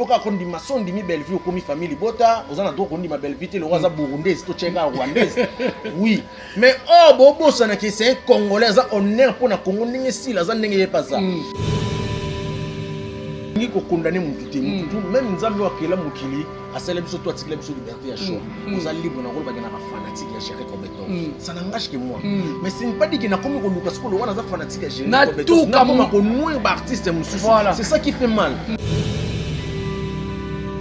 Kaka kondima so ondimi Bellevue okomi famille libota, oza na droit kondima Bellevue te lokola aza burundaise to tcheka rwandaise. Oui. Mais oh bobosana que c'est un congolais aza honneur mpo na Congo ndenge sila aza ndenge ye paza. Ngi ko condamner mutu te, mutu tout même Nzambe oyo akela mokili asala biso to atikela biso liberté ya choix. Oza libre na koloba ke na fanatique ya Jerry Cobeton. Ça n'engage que moi. Mais ce n'est pas dit que nakomi koluka sikoyo lokola naza fanatique ya Jerry Na Cobeton. tuka Nakoma mu- ko nuire ba artiste mosusu. Voilà. C'est ça qui fait mal.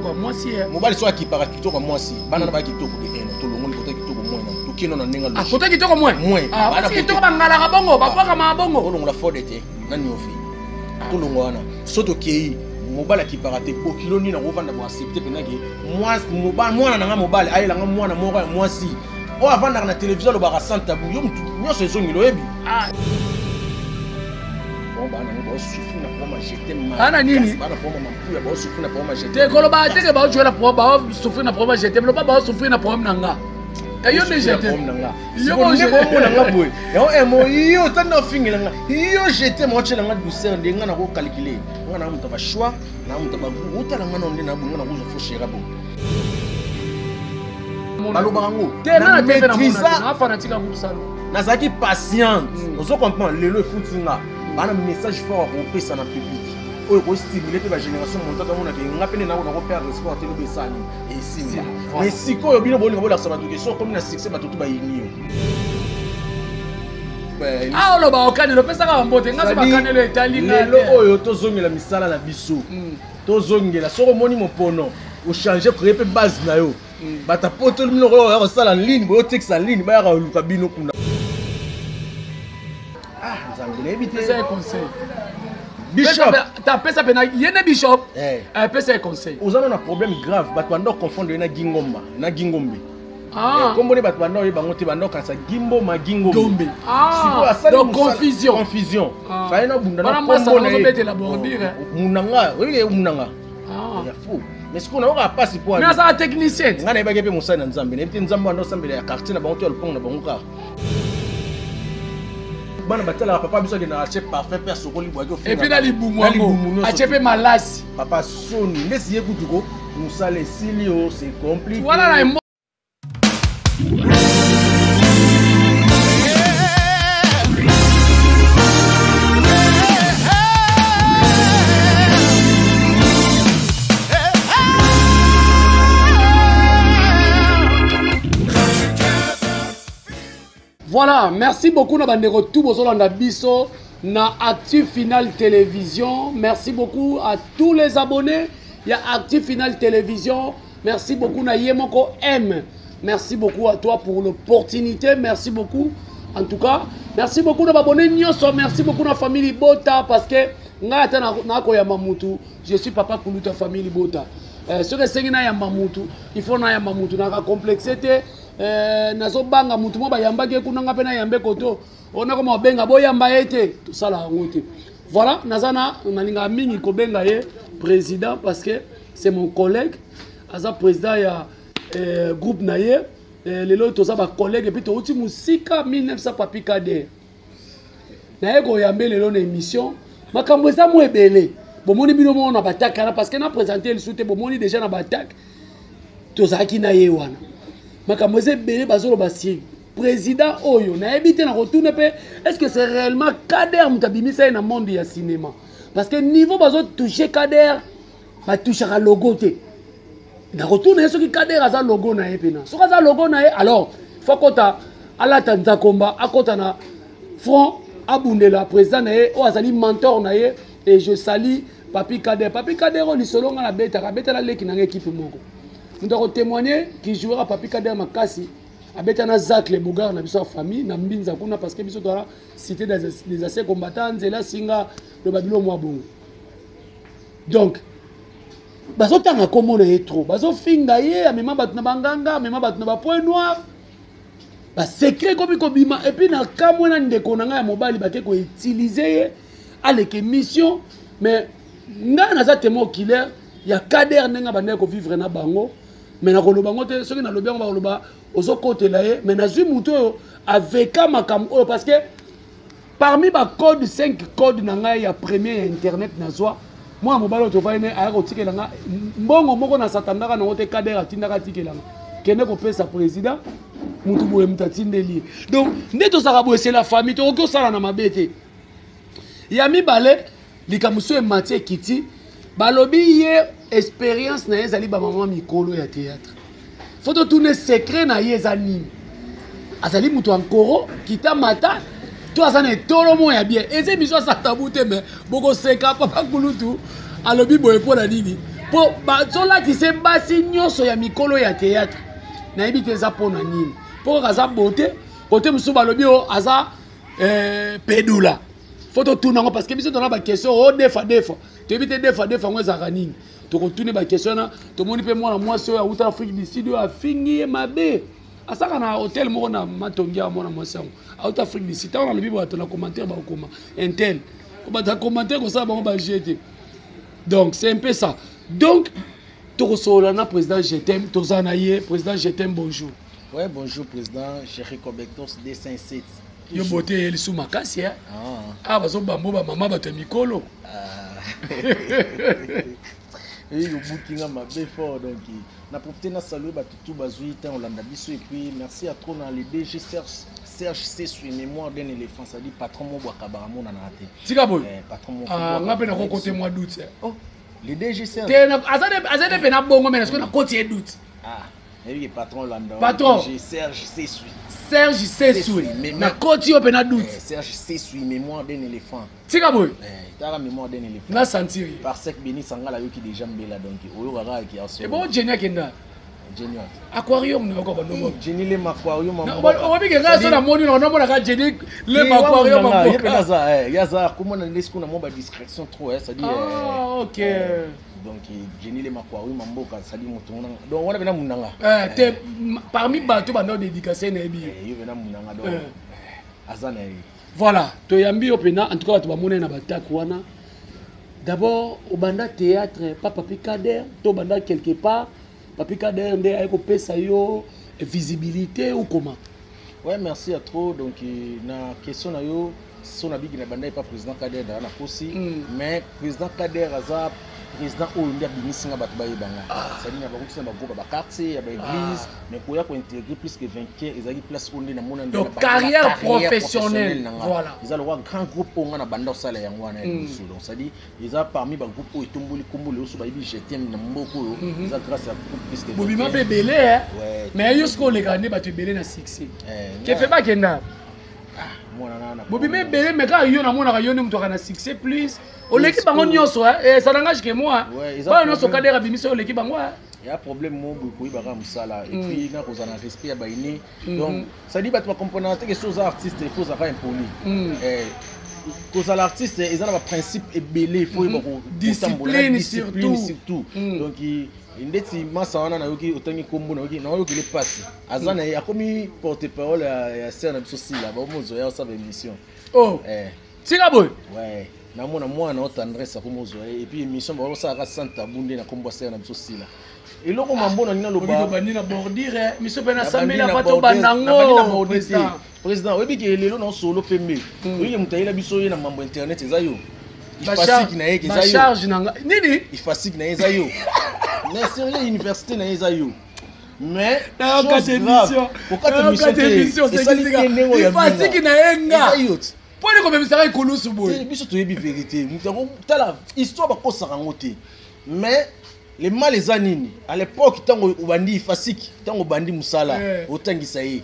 Kwa mwasi ye. Mobali so akipaka kitoko ya mwasi, bana na ba kitoko de eno, tolongoli kota kitoko moins na. Tokeno na ndenge Ah, logique. kota kitoko moins. Moins. Ah, Bana basi kote. kitoko bangalaka bongo, babwakama bongo. Olongola fode te na niofi. Tolongwa wana. So tokei mobali akipaka te bokilo nini akovanda bo accepte mpenza ke mwana na nga mobali ayela nga mwana moko ya mwasi oyo avandaka na televizio alobaka sans tabou yo mutu nyonso ezongeli oyebi. Ah. Bon, bana ngo baosufri na problème ya je t'aime Bana nini? Bana problème ya mampuya baosufri na problème ya je Te t'aime. koloba te ke baojuela problème, baosouffrir na problème ya je t'aime, loba baosouffrir na problème na nga. Ka yo nde je t'aime. na nga. Yo Sikoyo bo nde je- bomona nga boye. Yango emo yo tanda ofingela nga. Yo je t'aime otyela nga douceur nde nga nakokalkule. Nga na moto ba choix, na moto ba goût. Otala nga na nde na bongo nakozwa faux chéri bo. Balobaka ngo. Te nga na te na maîtrisa mona, na fanatique ya groupe Salon. Nazalaki patiente. Ozo comprendre lelo efuti nga. Bana message fort akopesa na public. Oyo ekostimule mpe bagénération montante amonaka nga mpe nde nako nakoperdre espoir te lobi esala nini esimba. Voilà. Mais sikoyo bino bolinga bolakisa bato ke so okomi na succès bato tu bayini yo. Ah, oloba okanelo, opesaka bambote, nga so bakanelo etali nga lelo te. oyo tozongela misala na biso. Tozongela soki omoni mopono ochange créer mpe base na yo. Bato apotoli bino oyo oya kosala en ligne, boyotekisa en ligne, bayaka koluka bino kuna. Ah, Nzambe nayebi te. Pesa ye conseil. Bishop. Pesa pe na ye nde bishop. Eh. Eh, pesa ye conseil. Oza na problème grave, bato banda confondre ye na Gingomba, na Gingombe. Ah. Eh, kombo ne bato banda oyeba yango te, banda okanisa Gimboma, Gingombe. Gombe. Ah. Sikoyo asali Donc, mosala- confusion. Confusion. Ah. Fallait na bunda na Wana masa kombo na ye. nazobetela bordure, eh. Oh, Munanga, oyebi ke Munanga. Ah. Ya fou. Mais sikoyo nayoka pasi po Mais azala technicien. Nga nayebaki mpe mosali na Nzambe, nayebi te Nzambe wana osambela ya quartier na bango to ya lopango na bango kaka. Bana batalaka papa biso akendaka atie parfum mpe asokoli bwaki ofinga. Et puis na libumu Na yango, libumu nyonso. atie mpe malasi. Papa soni, ndesi ye kutu ko mosala esili yo, c'est compliqué. Wana na emo- Voilà, merci beaucoup na bandeko tout bozolanda biso na Actu Final Télévision. Merci beaucoup à tous les abonnés ya Actu Final Télévision. Merci beaucoup na Yemoko M. Merci beaucoup à toi pour l'opportunité. Merci beaucoup. En tout cas, merci beaucoup na abonnés nyonso. Merci beaucoup na famille Bota parce que nga ata na na koyamba mutu, je suis papa kuluta famille Bota. Ce que sengi na yamba mutu, il faut na yamba mutu na ka complexé te. Nazobanga mutu mo bayambaki ye kuna nga mpe nayambe koto ona koma obenga boyamba ye te tosala yango te. Voilà, naza na nalingaka mingi kobenga ye président parce que c'est mon collègue, aza président ya groupe na ye. Lelo toza ba collègue et puis touti musika 1900 papi Kader. Naye koyambe lelo na émission makambo eza mo ebele. Bomoni bino moko na batake wana parce que na présenter lisu te, bomoni déjà na batake tozalaki na ye wana. Makambo eza ebele bazoloba si président oyo nayebi te na kotuna pe est-ce que c'est réellement Kader moto abimisa ye na monde ya cinéma parce que niveau bazo toucher Kader ba touchaka logo te. Na kotuna ye soki Kader aza logo na ye pena. Soki aza logo na ye alors faut kota alata nzakomba akota na front abundela président na ye oyo azali mentor na ye. Et je salue Papi Kader. Papi Kader oyo lisolo nga na betaka, abetala leki na nga équipe moko. Nous avons témoigné qui jouera Papi Kader Makasi abeta na Zach le Bougard na biso ya famille na Mbinza kuna parce que biso tola cité des anciens combattants Nzela Singa le Babilo mwa bongo. Donc bazotanga kombo na ye trop, bazofinga ye, amema bato na banganga, amema bato na ba point noir. Ba secret komi kobima et puis na kamwe na ndeko na ngai ya mobali bake ko utiliser ye aleke mission mais ngai naza témoin oculaire ya Kader ndenge bandaki ko vivre na bango mais nakoloba ngo te soki nalobi yango bakoloba ozokotela ye mais nazwi moto oyo aveka makambo oyo parce que parmi ba code 5 code na ngai ya premier ya internet nazwa Mwana mobali oyo tovandi ne aya kotikela nga mbongo moko na satandaka nango te. Kader atindaka atikela nga, kende kopesa président mutu boye, mutu atindeli ye. Donc nde tozalaka boye, c'est la famille, tokoki osala na mabe te. Ya mibale, likambo so emati ekiti, balobi ye expérience na ye ezali bamama mikolo ya théâtre. Fo totuna secret na ye eza nini. Azali moto ya nkoro kita mata to aza na etolo ya bien. Eza émission asa tabu te, mais bokoseka. Papa kulutu alobi boye mpo na nini? Mpo bazolakisa basi nyonso ya mikolo ya théâtre. Nayebi te eza mpo na nini, mpo kaka aza bote kote mosusu balobi oyo aza pedula. Fo totuna yango, parce que biso tona baquestion o defa defa, toyebi te defa defa yango ezalaka nini. Tokotuni baquestion wana. Tomoni mpe mwana mwasi oyo awuta Afrique du Sud, oyo afingi ye mabe, asaka na hotel moko na Matongi awa. Mwana mwasi yango auta Afrique du Sud. Ntango nalobi bato na commentaire bakokoma intel, bato ya commentaire kosala bango baje te. Donc c'est un peu ça. Donc tokosolola na président Jetem, toza na ye. Président Jetem, bonjour. Ouais, bonjour président Chéri Cobectos D57. Yo bote ye lisu makasi ya ah bazobambo bamama bato ya mikolo. Eyi obuki nga mabe fort. Donc na profite na salue bato tu bazwi ntango olanda biso. Et puis merci à trop na le DG Serge, Serge Sesui, mémoire d'un éléphant, c'est-à-dire patron mo bwakabaka monanaka te. Tika boye. Patron mo. Nga mpe nakokote mwa doute. Oh, le DG Serge. Te, aza te mpe na bongo, me nasikoyo nakoti ye doute. Ah, nayebi ke patron olanda. Patron. DG Serge Sesui. Serge Sesui, nakoti yo mpe na doute. Serge Sesui, mémoire d'un éléphant. Tika boye. Tala, mémoire d'un éléphant. Na sentir ye. Parce que Beni Sangala ayoki déjà mbela, donc oyokaka ki aso. Ebo Jenny akenda. Jenny? Aquarium na yoka bandomo. Jenny le aquarium. Oyebi ke nga so namoni na namonaka Jenny le aquarium. Ye mpe naza yaza komona nde siku na mwa badiscrétion trop, c'est-à-dire Ah, ok. Donc Jenny le aquarium ya mboka, c'est-à-dire moto wana, donc wana mpena munanga. Te, parmi bato banda dédicace nayebi ye. Ye mpena munanga, donc aza na ye. Voilà, toyambi yo mpena. En tout cas bato bamoni na batake wana. D'abord obanda théâtre pa Papi Kader to obanda quelque part? Papi Kader nde aye kopesa yo visibilité ou comment? Ouais, merci à trop. Donc na question na yo, so nabiki na banda epa président Kader daa na kosi. Mais président Kader aza président oyo nde abimisi nga bato bayebanga, c'est-à-dire na bakokisi na bagroupe ya baquartier, ya baéglise, mais koya kointégrer Plus que Vainqueur ezalaki place oyo nde namona. Donc carrière professionnelle, voilà. Eza lokwa grand groupe oyo nga na banda kosala yango wana ya liboso. Donc c'est-à-dire eza parmi bagroupe oyo etomboli kombo. Lelo so bayebi Jetem na mboka oyo, eza grâce ya groupe Plus que Bobima mpe ebele, mais yo sikoyo olekaka nde bato ebele na succès. Kefe bakenda bobima ebele, mais kaka yo namonaka yo nde moto aka na succès plus, oleki bango nyonso. Ça n'engage que moi. Bana nyonso Kader abimisi, oleki bango. Ya problème mo boye, koyebaka mosala et puis na kozala na respect ya baine. Donc c'est-à-dire bato bacomprendaka te ke so oza artiste, il faut ozalaka impoli. Kozala artiste eza na baprincipe ebele, il faut oyeba kotambola, discipline surtout. Donc ndeti masa wana nayoki otangi nkombo, nayoki naoyokeli mpasi. Aza na ye, akomi porte parole ya sœur na biso Sila, baomozwa ya osala émission. Oh, tika boye. Ouais, namona mwana o Tendresse akomi ozwa ye, et puis émission baosalaka sans tabou nde na nkombo ya sœur na biso Sila. Eloko mambo na nini naloba na bordure miso mpe nasambeli afa tobanda ngo. Président, oyebi ke lelo na osolo pembe, oyebi ke moto ayela biso ye na mambo internet eza yo. Ifasiki na ye eza yo. Bacharge na nga nini? Ifasiki na ye eza yo, mais sérieux, université na ye eza yo, mais Nakata émission, kokata émission te, esali te ndenge oyo. Ifasiki na ye nga eza yo te. Mpo nini komemisaka ekulusu boye? Biso toyebi vérité. Moto yango, tala histoire, bakosaka yango te. Mais le mal eza nini? À l'époque ntango obandi Ifasiki, ntango obandi mosala, otangisa ye,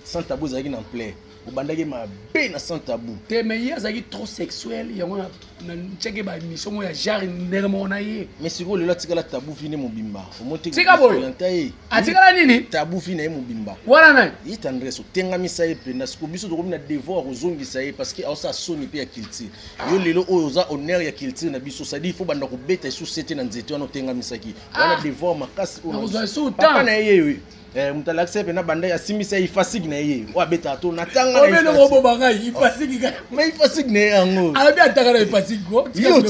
sans tabou ezalaki na ampleur, obandaki mabe na sans tabou. Te, mais ye azalaki trop sexuel, yango natiaki baémission moko ya genre ndenge moko na ye. Mais sikoyo lelo atikala tabou fine mobimba. Tika boye. Ye atikala nini? Tabou fi na ye mobimba. Wana nani? Ye Tendresse, otengamisa ye mpenza. Sikoyo biso tokomi na devoir ya kozongisa ye, parce que aosala soni mpe ya culture. Yo lelo oyo oza honneur ya culture na biso, c'est-à-dire il faut banda kobeta esusu te na nzete wana otengamisaki wana. Devoir makasi oyo papa na ye ye moto alakisa ye mpena banda asimbisa ye ifasiki na ye oyo abetaka to na tanga. Oboma ngai, ifasiki. Mais ifasiki na ye yango. Alobi atanga na ifasiki. Yo.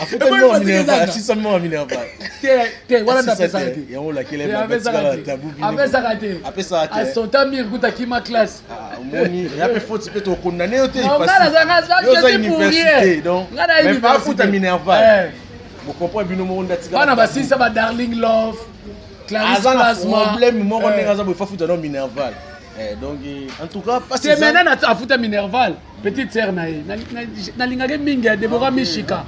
Afuta mbongo Minerval, asisa mbongo Minerval. Te te, wana nde apesaka te. Yango olakela Te, apesaka te. Apesaka te. Apesaka te. Asota mire kuta kima classe. Ah, omoni ya mpe faute mpe tokondane yo te. Non, nga naza- nga naza- Yo oza je suis pour rien. université donc Nga na mais université. afuta Minerval. Eh. Bocomprendre bino moko nde atikala Bana basisa ba Darling Love, Clarisse aza na Plasma. problème moko Eh. ndenge aza boye fafuta no Minerval. Eh, donc en tout cas pasi C'est maintenant afuta Minerval, petite sœur na ye. Nalingaki mingi ya Deborah Mishika.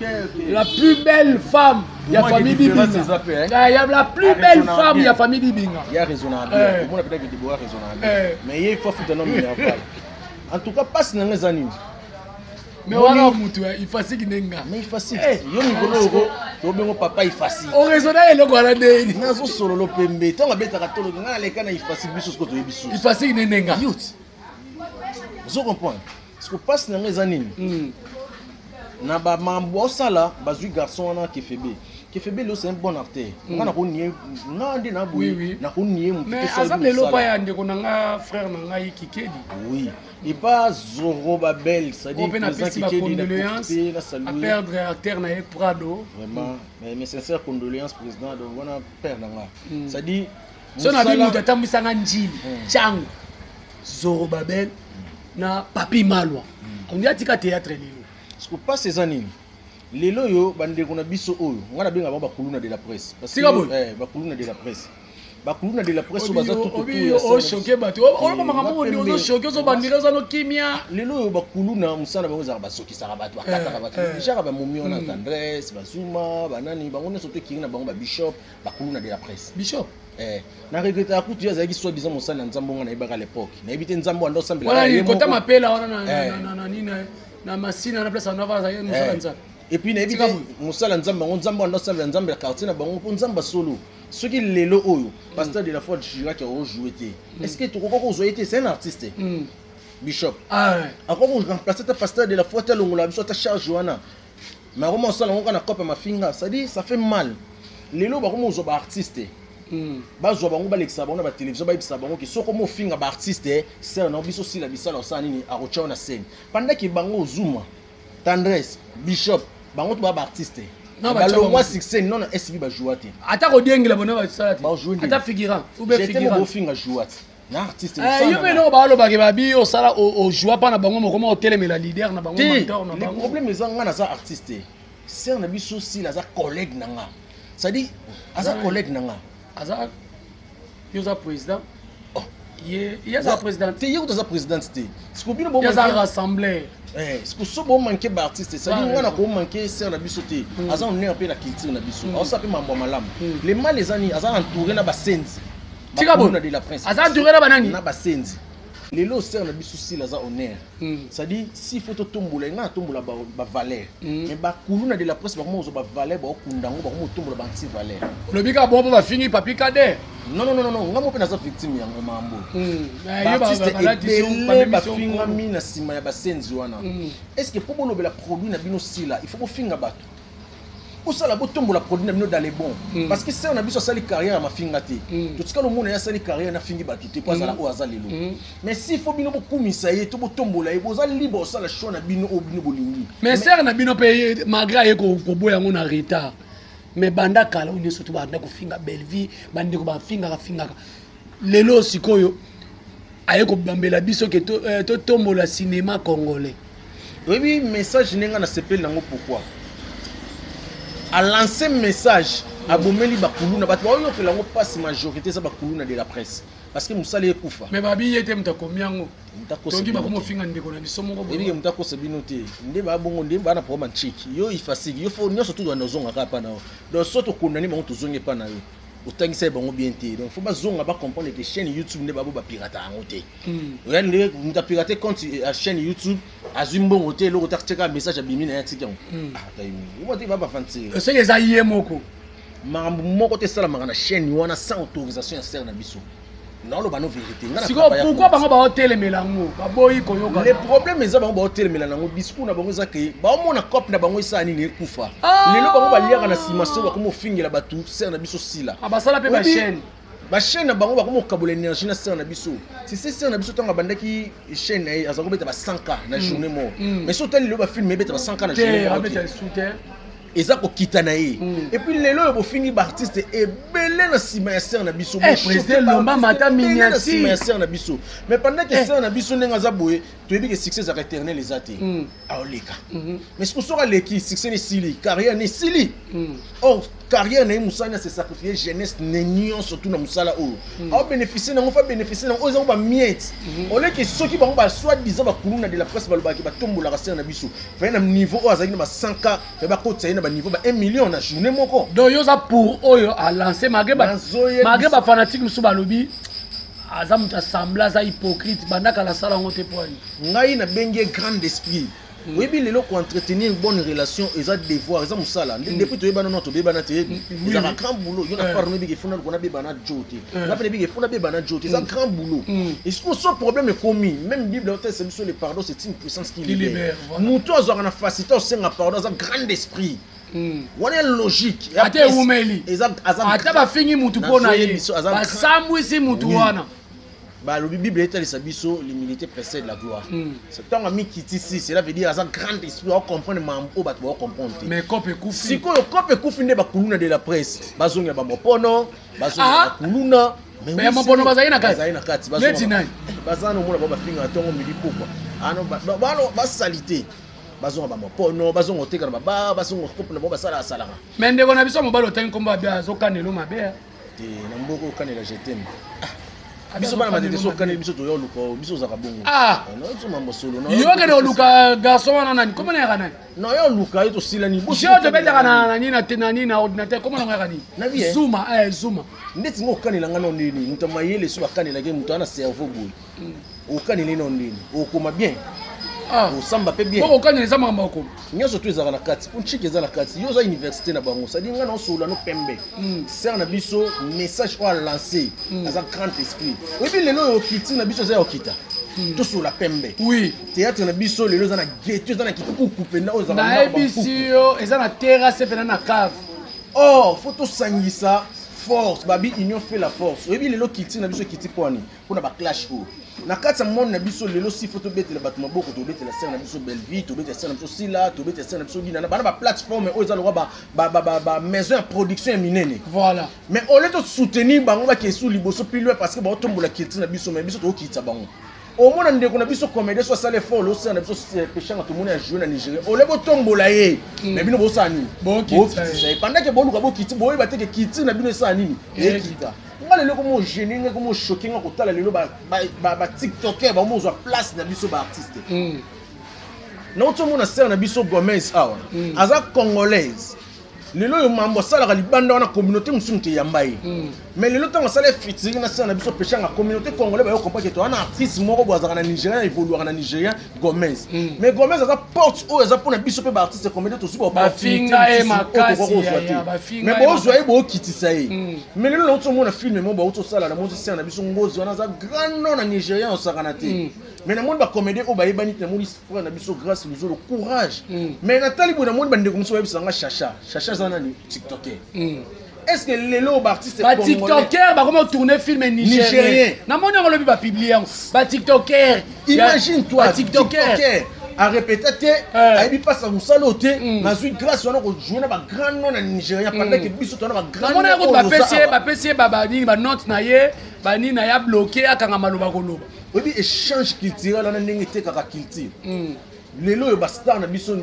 La plus belle femme ya Moi, famille différence Dibinga. eza pe, hein. Ah, ya la plus Ah, belle raisonnant femme bien. ya famille Dibinga. Ya raisonnable. Eh. Omona peut-être que Deborah raisonnable. Eh. Mais ye faut afuta no Minerval. En tout cas pasi na nga eza nini? Mais wana mutu eh, ifasiki ndenga. Mais ifasiki. Eh. Yo mikolo oko tobengo papa ifasiki. Oraisonna eloko wana ndeni. Nazosololo pembe ntango abetaka toloki ngai naleka na ifasiki biso siko toyebi susu. Ifasiki nde ndenga. Youth. Ozo comprendre? Siko pasi na nga eza nini? Na bamambo osala bazwi garçon wana Kefebe. Kefebe lelo c'est un bon acteur. Nga nakonie nga nde na Oui, boye oui. nakonie motu Mais te aza sali lelo pa mosala. ya ndeko na nga frère na ngai Kikedi. Oui. Et pas Zorobabel, c'est-à-dire Oyo mpe président napesi Kikedi na bacondoléance profité, na a saluer. perdre acteur na ye Prado. Vraiment, mais mes sincères condoléances, président. Donc, voilà, père nanga. C'est-à-dire, So na bi mosala- moto atambwisanga njili Tyango Zorobabel na Papi Malwa. Ondi atika théâtre lelo. Parce que pas ces années. Lelo oyo bandeko na biso oyo nga nabenga bango bakuluna de la presse. Parce que Sika boye. eh, bakuluna de la presse, bakuluna de la presse oyo baza tout autour Obi ya scène na oshoke biso. bato. Oloba makambo Nga oyo pembe. ozoshoke ozobandira oza no kimia. Lelo oyo bakuluna mosala na bango ezalaka basokisaka bato, bakataka bato Eh, eh. jaka bamomi wana, tendresse bazuma banani bango nyonso to ekiri na bango babishop bakuluna de la presse. Bishop. Eh, na regretaka kutu ye azalaki soi disant mosali na nzambe ngo nayebaka à l'époque, nayebi te nzambe wana osambela Wana ye kota moko. mapela wana na Eh. na nini na masina na place wana azalaki mosala Eh. nzambe. Et puis nayebi Tika te boye. mosala nzambe yango, nzambe wana osambela nzambe ya quartier na bango mpo nzambe asolo. Soki lelo oyo pasteur de la foi Chirac akojoue te, est ce que tokoka kozwa ye te? C'est un artiste, bishop. Ah ouais. Akoki koremplace ata pasteur de la foi te, alongola biso ata charge wana, mais akoma osala yango kaka na cope ya mafinga. C'est-à-dire ça fait mal. Lelo bakoma kozwa baartiste, bazwa bango, balekisa bango na batelevizio, bayebisa bango ke soki omofinga baartiste sere na biso osila bisala osala nini, akotya yo na scène pendant ke bango ozuma tendresse bishop bango to baa baartiste. Non, batya Balongwa bango te. succès non na SB bajoua te. Ata kodiengela bona basala te. Bajoue ndenge. Ata figurant ou bien Jete mo figurant. bofinga joua te na artiste Eh, mosala yo na mpe nga. eloko balobaki babi osala ojua mpa na bango mokoma otelemela leader na bango Te mentor na le bango. problème eza nga naza artiste, sere na biso sila aza collègue na nga, c'est-à-dire aza Aza- collègue na nga. Aza yo oza président. Oh. Ye ye aza président. Te, ye kutu aza présidente te. Siko bino Ye aza bomanke rassembleur. siko so bomanke baartiste, c'est-à-dire Ba nga na raison. komanke sere na biso te. Aza honneur mpe na culture na biso, aosala mpe mambo ya malamu. Mm. Le mal eza nini? Aza entouré na basenzi. Tika boye. Bakuluna de la presse. Aza entouré na banani? Na basenzi. Lelo sere na biso sila aza honneur, c'est-à-dire s'il faut totombola ye, nga natombola bavaleur, mais bakuluna de la presse bakoma kozwa bavaleur, baokunda yango, bakoma kotombola baanti valeur. Olobi kaka bongo mpo bafingi Papi Kader. Non, non, non, non, nga mo mpe naza victime yango mambo. Eh, yo Baartiste balatisi yo, ebele bamemisi yo nkolo. bafingami na nsima ya basenzi wana. Est ce que mpo bolobela produit na bino sila, il faut bofinga bato, bosala botombola produit na bino dans les bons? Parce que sere na biso asali carrière ya mafinga te. Totikala omona ye asali carrière nafingi bato te mpo azala oyo aza lelo. Mais s'il faut bino bokumisa ye to botombola ye, boza libre osala choix na bino oyo bino bolingi. Mais sere na bino mpe malgré aye koboya yango na retard, mais banda kala oyo nyonso to banda kofinga Bellevie, bandeko bafingaka fingaka. Lelo sikoyo aye kobambela biso ke totombola cinéma congolais. Oyebi message ndenge nga nasepeli nango, pourquoi alance message abomeli bakuluna, bato baoyokela yango mpasi, majorité eza bakuluna de la presse, parce que mosala ekufa. Mais babi ye te moto akomi yango. Moto akosa Tongi bino bakoma te. ofinga ndeko na biso moko boye. Oyebi ke moto akosa bino te, nde babongo nde baa na problème ntiki yo ifasiki yo fo nyonso tozwanda ozonga kaka epa na yo. Donc so tokondani bango, tozongi epa na yo, otangisa ye bango bien te. Donc fo bazonga bacomprendre ke chaîne YouTube nde babo bapirata yango te. Oya nde moto apirate compte ya chaîne YouTube, azwi mbongo te, eloko te, atiaka message abimi na ye, atiki yango. Ah, te babafantir. Soki eza ye moko. Makambo moko te esalamaka na chaîne wana sans autorisation ya sere na biso. Naoloba no vérité, nga na Sikoyo travailla pourquoi kuna. bango baotelemela yango, baboyi koyoka? Le problème eza bango baotelemela nango, discours na bango eza ke baomona cope na bango esala nini, ekufa. Ah! Lelo bango baliaka na nsima so bakoma ofingela bato sere na biso sila. Ah, basala mpe Oyebi, bachaîne. Bachaîne na bango bakoma kokabola énergie na sere na biso. Si se sere na biso ntango abandaki chaîne na ye aza kobeta ba 100K na journée moko, mais so otali lelo bafilme ebeta ba 100K na Te journée moko abeta te. esu te. Eza kokita na ye. Et puis lelo oyo bofingi baartiste ebele na nsima ya sere na biso. Eh, président Lomba Mata na miniature. nsima ya sere na biso, mais pendant que Eh. sere na biso ndenge aza boye, toyebi ke succès ezalaka éternel eza te. Aoleka, mais soki soki aleki, succès na esili, carrière na esili. Or carrière na ye, mosala ase sacrifier jeunesse ne nyonso tu na mosala oyo aobénéficie nango, fa bénéficie nango oyo ezango bamiete. Oleki soki bango basoi-disant bakuluna de la presse balobaki batombolaka sere na biso, faye na niveau oyo azalaki na ba 100 K, faye bakotisa ye na baniveau ba 1 million na journée moko. Donc yo oza pour oyo alance malgré Nazoyebisa- malgré bafanatique mosusu balobi aza moto assemble, aza hypocrite, bandaka nasala yango te po ani. Ngai nabengi ye grand esprit. Oyebi, lelo koentretenir bonne relation eza devoir, eza mosala. Depuis toyebana no, tobebana te, ezalaka grand boulot. Yo na part noyebi ke funa luka nabeba na jo te, nga mpe nayebi ke funa beba na jo te, eza grand boulot. Et sikoyo so problème ekomi, même Bible otesa biso, le pardon, c'est une puissance qui Qui libère. libère, voilà. Moto azwaka na facilité osenga pardon aza grand esprit. Wana ya logique. Ata ewumeli. Eza aza Ata bafingi mutu mpo na ye, Nazoyebi aza basambwisi mutu wana. Balobi Bible etalisa biso, l'humilité précède la gloire. Ntango amikitisi, cela veut dire aza grand esprit, aocomprendre mambo oyo bato baocomprendre te. Mais cope ekufi. Sikoyo cope ekufi nde bakuluna de la presse bazongela bamopono, bazongela Ah. bakuluna. Mais ya mopono bazali na kati? Bazali na kati. Neti nani? Baza na omona bao bafingaka ntongo, midi, pokwa. Ano bano basali te, bazonga bamopono, bazonga koteka na babar, bazonga kope na bango basala asalaka. Mais ndeko na biso mobali, otangi nkombo abe, azokanelo mabe, ah. Te, na mboka okanela jeteme. Abe Biso bana azokanelo matete so mabe. okaneli biso, toya oluka biso, ozalaka bongo. Ah. Non, biso mambo solo. Yo kende oluka garçon wana nani, kombo na yaka nani? Non, yo oluka ye, tosilani. Je tobetaka na na nini, na nini, na ordinateur, kombo nango yaka nini? Na vie, eh? Zuma, zuma. Ndeti ngo okanela nga no ndeni, moto ya mayele so bakanelaki moto aza na cerveau boye, okaneli no ndeni, okoma bien. Ah. Osamba mpe bien. Mpo kokanela eza makambo ya okoma. Nyonso to ezalaka na kati mpo nciki eza na kati. Yo oza université na bango, c'est-à-dire nga na osolola no pembe. Sere na biso, message oyo alance, aza grand esprit. Oyebi, lelo oyo culture na biso eza ya okita, tosolola pembe. Théâtre na biso lelo eza na ghetto, eza na kikuku mpenza oyo ezalaka ndako Nayebisi bankuku. yo, eza na terrasse mpena na cave. Or faut tosangisa force, babi union fait la force. Oyebi, lelo culture na biso ekiti mpo ani? Mpona baclash oyo na kati ya monde na biso lelo. Si faut tobetela bato maboko, tobetela sere na biso Bellevie, tobetela sere na biso Sila, tobetela sere na biso Dinana, bana baplateforme oyo eza lokwa bamaison ya production ya minene. Mais au lieu tosoutenir bango, bakesu liboso plus loin, parce que baotombola culture na biso, mais biso tokokitisa bango. Omona ndeko na biso comédien so asala effort, osala na biso peshanga, tomoni ya jouer na Nigeria, ole botombola ye, mais bino bosala nini? Bokitisa ye. Bokitisa ye pendant ke boluka bokiti, boyeba te ke culture na bino esala nini? Ekita. Nga lelo komo gêne, nga komo choqué, nga kotala lelo batiktoker bamozwa place na biso baartiste. Nauti omona sere na biso Gomez awa, aza congolaise. Lelo oyo mambo asalaka libanda wana, communauté mosusu moto eyamba ye. Mais lelo ntango asala featuring na sere na biso Peshanga, communauté congolais bayo comprendre ke toza na artiste moko boye azalaka na Nigérien, évoluaka na Nigérien, Gomez. Mais Gomez aza porte oyo eza mpona biso mpe baartiste comédien, tozwi Bafinga ye makasi, ya, bafinga mais ye. Bozwa ye, bookitisa ye. Mais lelo nauti omona film mo bauti osala na mosi, sere na biso Ngozi wana aza grand nom na Nigérien, osakana te. Mais namoni bacomédien oyo bayebani te, namoni frère na biso Grâce Luzolo, courage. Mais natali boye, namoni bandeko mosusu bayebisa nga Chacha, Chacha aza nani? Tiktoker. Est ce que lelo baartiste Batiktoker bakoma tourner film nigérien? Nigérien. Namoni yango lobi, bapublie yango, batiktoker. Imagine toi. Batiktoker. Tiktoker arépéta te, ayebi mpasa mosala oyo te. Nazwi grâce wana kojoue na bagrand nom na Nigérien, pendant ke biso toza na bagrand. Namoni yango, bapesi ye, bapesi ye banini, banote na ye, banini na ye, abloke, akanga maloba koloba. Oyebi échange culturel wana ndenge etekaka culture. Lelo oyo bastar na biso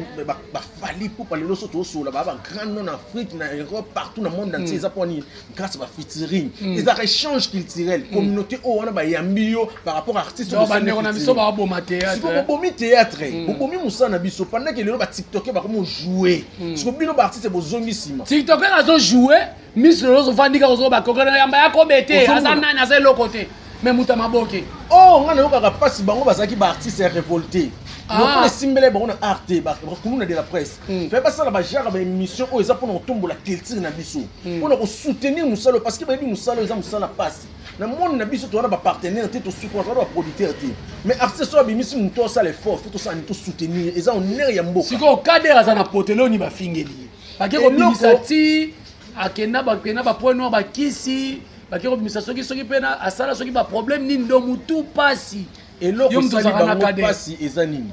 bafali pupa, lelo so tozosola baa bagrand nom na Afrique, na Europe, partout na monde entier, eza mpo nini? Grâce bafeaturing. Ezalaka échange culturel, communauté oyo wana bayambi yo par rapport à artiste oyo Donc bosali bandeko na featuring. biso baoboma Sikoyo théâtre. bobomi théâtre, bobomi mosala na biso, pendant ke lelo batiktoker bakomi ojoue. Siko bino baartiste bozongi nsima. Tiktoker azojoue miss, lelo ozofandi kaka, ozoba kokona yamba ya kobe te. Ozomona. Aza nani? Aza eloko te, mais moto ya maboke. Oh, nga nayokaka mpasi, bango bazalaki baartiste ya révolté. Lokola esimbela bango na art te, bakuluna de la presse faye basala bagenre baémission oyo eza mpona kotombola culture na biso, mpona kosoutenir mosala oyo, parce que bayebi mosala oyo eza mosala mpasi na monde na biso. Toza na bapartenaire te, tosukoa, toza na baproducteur te, mais artiste oyo abimisi moto asala effort, faut tosala nini? Tosoutenir, eza honneur ya mboka. Sikoyo Kader aza na potele oni, bafingeli ye, bake kobimisa ti akenda, bakenda bapoint noir, bakisi, bake kobimisa soki soki mpe asala soki baproblème nini, do mutu pasi. Eloko Yo moto esali ozalaka na bango Kader. mpasi eza nini?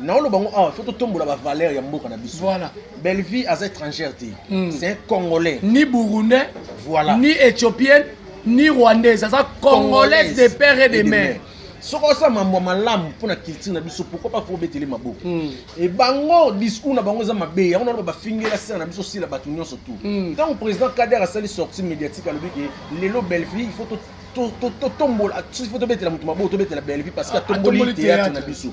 Naoloba ngo awa, faut totombola bavaleur ya mboka na biso. Voilà. Bellevie aza étrangère te, c'est un Congolais. Ni Burundais, voilà, ni Éthiopienne, ni Rwandaise, aza Congolaise de père et de mère. Soki osala mambo ya malamu mpona culture na biso, pourquoi pas faut obetele maboko? E bango, discours na bango eza mabe. Yango naloba, bafingela sere na biso sila bato nyonso tu. Ntango président Kader asali sortie médiatique, alobi ke lelo Bellevie, il faut totombola, il faut tobetela moto maboko, tobetela Bellevie parce que atomboli théâtre na biso.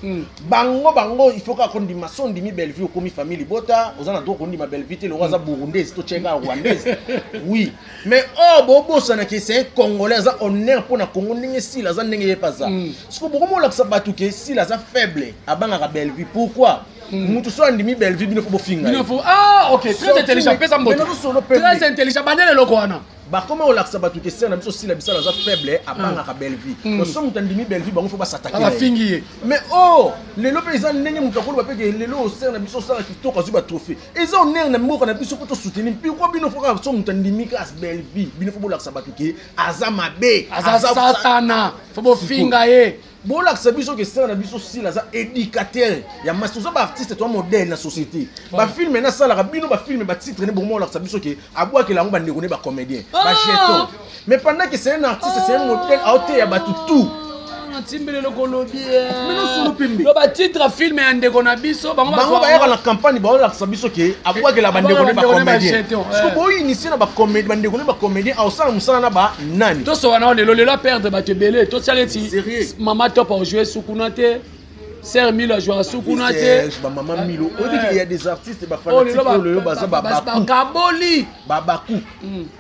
Bango, il faut kaka kondima. So ondimi Bellevie, okomi famille libota. Oza na droit kondima Bellevie te, longo aza Burundaise, totyeka Rwandaise, oui, mais oyo bobosanaki, c'est un Congolais, aza honneur mpo na Congo. Ndenge Sila aza, ndenge ye mpe aza. Siko bokomolakisa bato ke Sila aza faible, abangaka Bellevie. Pourquoi mutu so andimi Bellevie, bino faut bofinga? Ah ok, très intelligent. Pesa mboto, très intelligent. Bandele eloko wana. Bakoma kolakisa bato ke sere na biso Sila Bisala aza faible, abangaka Bellevie. Donc so moto andimi Bellevie, bango faut basatake. Bafingi ye. Mais oh, lelo mpe eza ndenge moto akoloba mpe ke lelo sere na biso osala kitoko, azwi batrophée, eza honneur na mboka na biso, faut tosoutenir. Pourquoi bino faut kaka so moto andimi kaka Bellevie, bino faut bolakisa bato ke aza mabe? Aza satana, faut bofinga ye. Bolakisa biso ke sere na biso Sila aza éducateur ya masi. Toza baartiste, toza modèle na société. Bafilme nasalaka bino, bafilme, batitre ne bokoma olakisa biso ke abwakela yango bandeko ne bacomédien, bajeton, mais pendant que c'est un artiste, c'est un modèle, aoteya bato tout. Natimbeli eloko olobi lo, batitre film ya ndeko na biso. Bango bayaka na campagne, baolakisa biso ke abwakela bandeko ne bacomédien. Siko boinitie na bandeko ne bacomédien, aosala mosala na banani? Tosoka nao lelo, lelo aperdre bato ebele. Tosala eti Mama Top ajoue sukuna te, Sœur Milo ajouaka sukuna te. Bamama Milo, oyebi, ya des artistes bafanatiques oyo lelo baza bakaboli. Babaku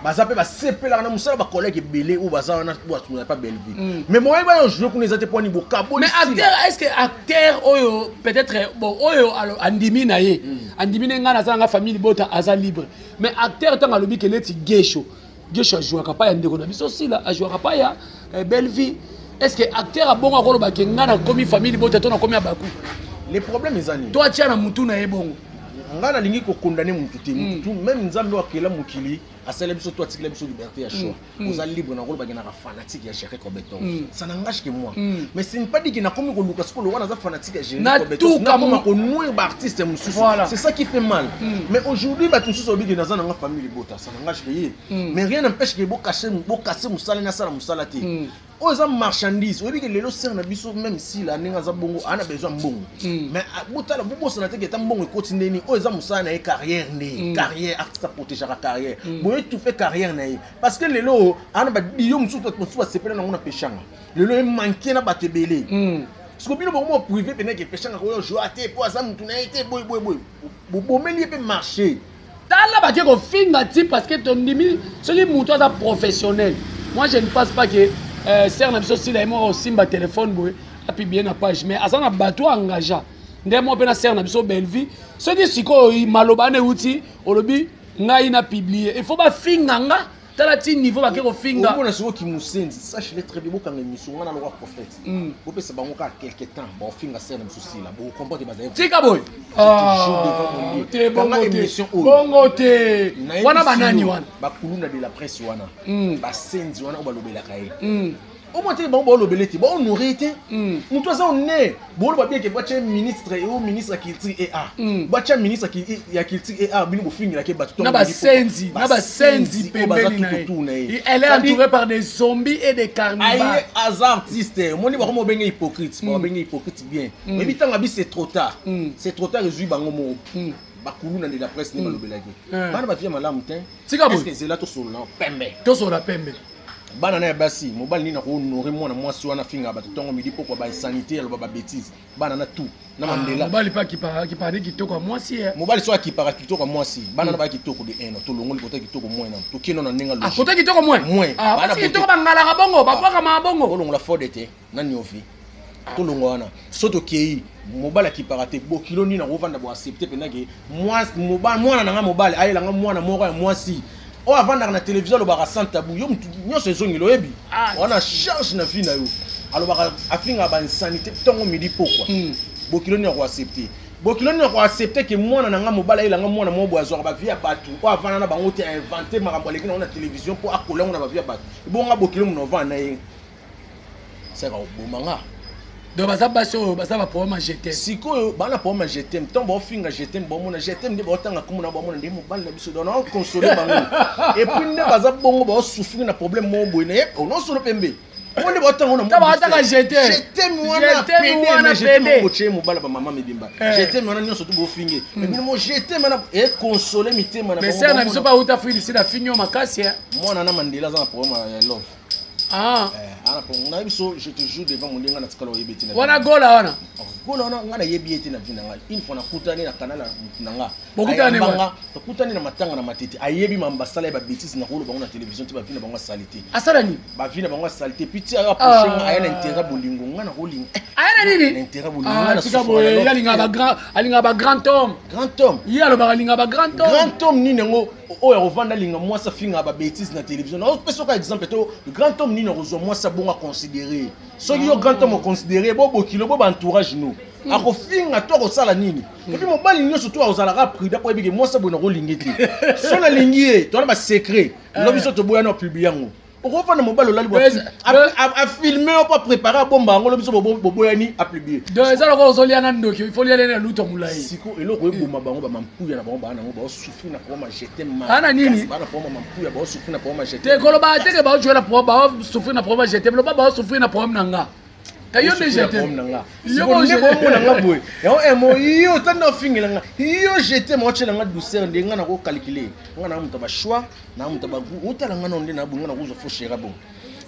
baza mpe basepelaka na mosala, bacollègue ebele oyo baza wana oyo pa Bellevie, mais moyen bayo joue kuna eza te. Mponi bokaboli? Mais acteur, est ce que acteur oyo peut-être, bon, oyo andimi na ye, andimi ne ngai naza nanga famille libota, aza libre. Mais acteur ntango alobi ke neti Gesho, Gesho ajouaka pa ya ndeko na biso Sila, ajouaka pa ya Bellevie, est ce que acteur abongo akoloba ke ngai nakomi famille libota to nakomi ya baku? Le problème eza nini? To atia na mutu na ye bongo. Ngai nalingi kokondane mutu te. Mutu tu, même Nzambe oyo akela mokili, asala biso to atikela biso liberté ya choix. Oza libre na koloba naka fanatique ya Géri Cobeton, ça n'engage que moi. Mais ce n'est pas dit que nakomi koluka sikoyo lokola naza fanatique ya Géri Cobeton, nakoma konuire baartiste mosusu. C'est ça qui fait mal. Mais aujourd'hui bato mosusu obiki naza nanga famille libota, ça n'engage que ye, mais rien n'empêche que bokase mosala, nasala mosala te. Oyo eza marchandise. Oyebi ke lelo sere na biso, même Sila ndenge aza bongo, aa na besoin mbongo. Mais botala, bobosana te ke eta mbongo ekoti ndeni. Oyo eza mosala na ye, carrière nde carrière. Artiste aprotégeaka carrière. Boye étouffe carrière na ye, parce que lelo aa na badiyo mosusu, bato mosusu basepela nango na Peshanga. Lelo emanke na bato ebele. Siko bino bango privé pene ke Peshanga koyo joa te po aza mutu na ye te. Boye boye boye, bobomeli ye mpe marché. Tala, bake kofinga ti, parce que tondimi soki moto aza professionnel. Moi, je ne pense pas que sœur na biso Sila ye moko osimba téléphone boye apublie na page, mais aza na bato engagea nde mo mpe na sœur na biso Bellevie. Soki sikoyo maloba wana euti, olobi ngai na publie, il faut bafinga nga. Tala ti niveau bake kofinga. Omona sikoyo kimusenzi. Sache-le très bien, bokanga émission wana lokwa prophète, bopesa bango kaka quelque temps, baofinga sœur na biso Sila, bocomprendre bazali. Tika boye te, bongo te, bongo te. Wana banani wana? Bakuluna de la presse wana, basenzi wana oyo balobelaka ye. Omoi te, bango baolobele te, bahonorer te. Moto aza honneur, boloba bien ke batya ministre o ministre ya culture et art, batya ministre ya culture et art, bino bofingelaki bato. Na basenzi, na basenzi pembeni na ye. Elle est entourée par des zombies et des carnivores. Aye aza artiste, omoni bakoma obenge hypocrite, babenge hypocrite bien. Oyebi ntango abi c'est trop tard, c'est trop tard. Ezwi bango moko bakuluna de la presse nde balobelaki bana bavia malamu te. Tika boye. Ezela, tosolola pembe. Tosolola pembe. Bana na ya basi, mobali nini akohonore mwana mwasi wana afingaka bato ntongo midi pokwa, bainsanité, aloba babêtise, bana na tout na Mandela? Mobali mpe akipaka nde kitoko ya mwasi. Mobali so akipaka kitoko ya mwasi, bana na baya kitoko de 1, tolongoli kota kitoko moins, nano tokende na ndenge. Kota kitoko moins. Moins. Basi kitoko bangalaka bongo, babwakamaka bongo. Olongola fode te na niovi, tolongwa wana. So tokei, mobali akipaka te, bokilo nini akovanda boaccepte mpenza ke mwana na nga mobali ayelanga mwana moko ya mwasi oyo avandaka na télévision, alobaka sans tabou? Yo mutu nyonso ezongeli, oyebi wana charge na vie na yo. Alobaka, afingaka bainsanité ntongo midi pokwa. Bokilo nini akoaccepte? Bokilo nini akoaccepte ke mwana na nga mobali ayelanga mwana moko boye, azwaka bavie ya bato oyo avanda na bango te, ainvente makambo aleki nango na télévision mpo akola yango na bavie ya bato? Ebonga bokilo mono ovanda na ye, seka koboma nga. Donc baza basi oyo baza baproblème ya je t'aime. Sikoyo bana problème ya je t'aime, ntango baofinga je t'aime, baomona je t'aime nde baotanga kombo na baomona nde mobali na biso. Donc naoconsole bango. Et puis nde baza bongo, baosouffrir na problème moko boye na ye onosolo pembe ngo nde baotanga na baotanga je t'aime. Je t'aime wana pede, mais je t'aime otie mobali bamama mibimba. Je t'aime wana nyonso tu bofinge, mais bino mo je t'aime wana econsole mitema na. Mais sœur na biso bauta Afrique du Sud, afingi yo makasi. Mwana na Mandela aza na problème ya love. Ah. Ana po na biso, je te jure devant mon nga na tikala oyebi te. Wana gola wana. Gola wana, nga nayebi ye te na vie na ngai. Une fois nakutani na kanal na nga. Bokutani? Ayambanga, tokutani na matanga na Matete. Ayebi mamba basala ye babêtises na koloba bango na télévision te, bavie na bango asali te. Asala nini? Bavie na bango asali te. Puis ti aya approche nga, aya na intérêt bolingo, nga na kolinga. Aya na nini? Na intérêt bolingo. Ah, nga na tika souffre boye. na Ye love. alingaka ba grand homme. Grand homme? Ye alobaka alingaka ba grand homme. Grand homme nini yango oyo akovanda alinga mwasi afingaka babêtises na télévision? Naopesa oka exemple to grand homme nini akozwa mwasi abongo aconsidéré? Soki yo grand homme oconsidéré bo bokilo bo baentourage no akofinga to akosala nini? Et puis mobali nyonso to akozalaka prudent po ayebike mwasi aboye nakolingi te. So nalingi ye, towana basecret lo biso toboyani, opublie yango. Okofanda mobali olali afilme yo mpo aprépare abomba yango, lo biso boboyani, apublie. Donc eza lokola ozolia na ndoki, il faut lia na luto molai. Siko eloko eboma bango, bamampuya na bango, baa nango baosouffrir na problème ya je t'aime. Baa nini? Baa na problème ya mampuya, baosouffrir na problème ya te. Je t'aime. Koloba teke baojouer na problème, baosouffrir na problème ya je t'aime. Loba baosouffrir na problème na nga ka yo nde je t'aime. Na nga Yo nde je bomona nga boye yango emo yo tanda ofingela nga yo je t'aime, otyela nga douceur nde nga nakokalkule. Nga na moto bachoix na moto bagu otala nga nano nde na bonga nakozwa faux chéri bon.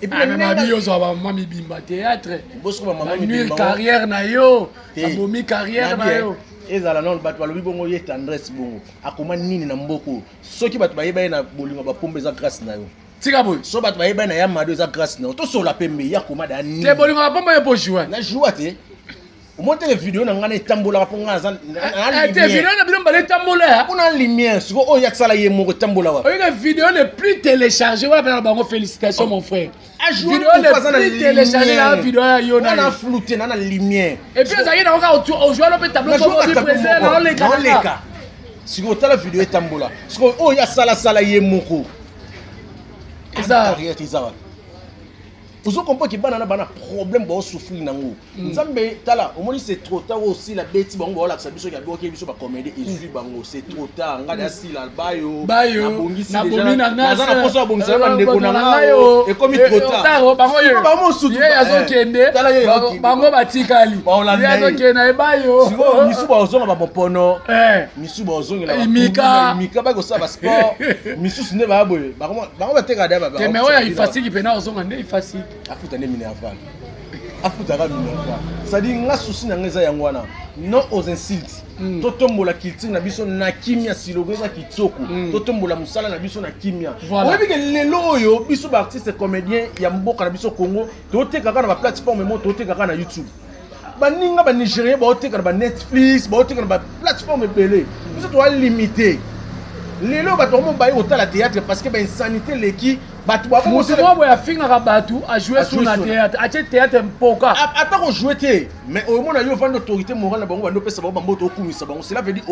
Et puis Ah, mais mabi ozwa bamama mibimba théâtre. Bosiko bamama banuire mibimba. Carrière na yo. Te. Babomi carrière na Nabi, yo. Ezala nano bato balobi bongo ye Tendresse bongo akoma nini na mboka oyo? Soki bato bayeba ye na bolingo bapombe, eza grâce na yo. Tika boye. So bato bayeba ye na ya Mado, eza grâce na yo. Tosola pembe, ye akoma da nini? Te, bolingo bapomba yo mpo joue. Na joua te, omoni teke video na ngai na etambolaka mpo ngai aza Te, video na bino mbala etambola ya. Mpona lumière sikoyo oyo asala ye moko etambola wapi? Oyeke video le plus téléchargé wana mpena na bango, félicitations mon frère. Ajoue. Vidéo le plus téléchargé na vidéo ya yo na na ye. Flou te, na lumière. Et puis ozalaki nango kaka ojouer lo mpe tableau moko présent na oleka. Naoleka. Sikoyo otala video etambola sikoyo oyo asalasala ye moko. Eza carrière te, eza wapi? Ozo comprendre ke bana na bana problème baosouffrir nango. Nzambe, tala, omoni, c'est trop tard. Oyo osila beti bango, baolakisa biso ke abioki biso bacomédie ezwi bango. C'est trop tard. Ngai asila bayo. Bayo. Nabongisi. Nabomi na nga. Naza na poso abongisa na bandeko na ngai oyo ekomi trop tard. Bango ye. Sikoyo bango mosutu ye azokende. Tala ye azokende. Bango batikali. Baolanda ye ye. azokende na ye bayo. Sikoyo misu bazonga bamopono, misu bazongela. Imika. Imika, bakosala basport misusu nde baya boye, bango batekaka da. Te, mais oyo ifasiki mpena ozonga nde ifasiki. Afuta nde minerval, afutaka minerval. C'est-à-dire nga souci na nga eza yango wana, non aux insultes. Totombola culture na biso na kimia, silogo eza kitoko. Totombola mosala na biso na kimia. Oyebi ke lelo oyo biso baartiste comédien ya mboka na biso Congo totekaka na baplateforme mo, totekaka na YouTube. Baninga banigérien baoteka na baNetflix, baoteka na baplateforme ebele. Biso toa limité. Lelo bato bango baye kotala théâtre parce que bainsanité eleki bato. Motu moko boye afingaka bato, ajoue sur na théâtre, atie théâtre mpoka. Ata kojoue te, mais omona yo ovandi autorité morale na bango, bandi opesa bango bamboto, okumisa bango, cela veut dire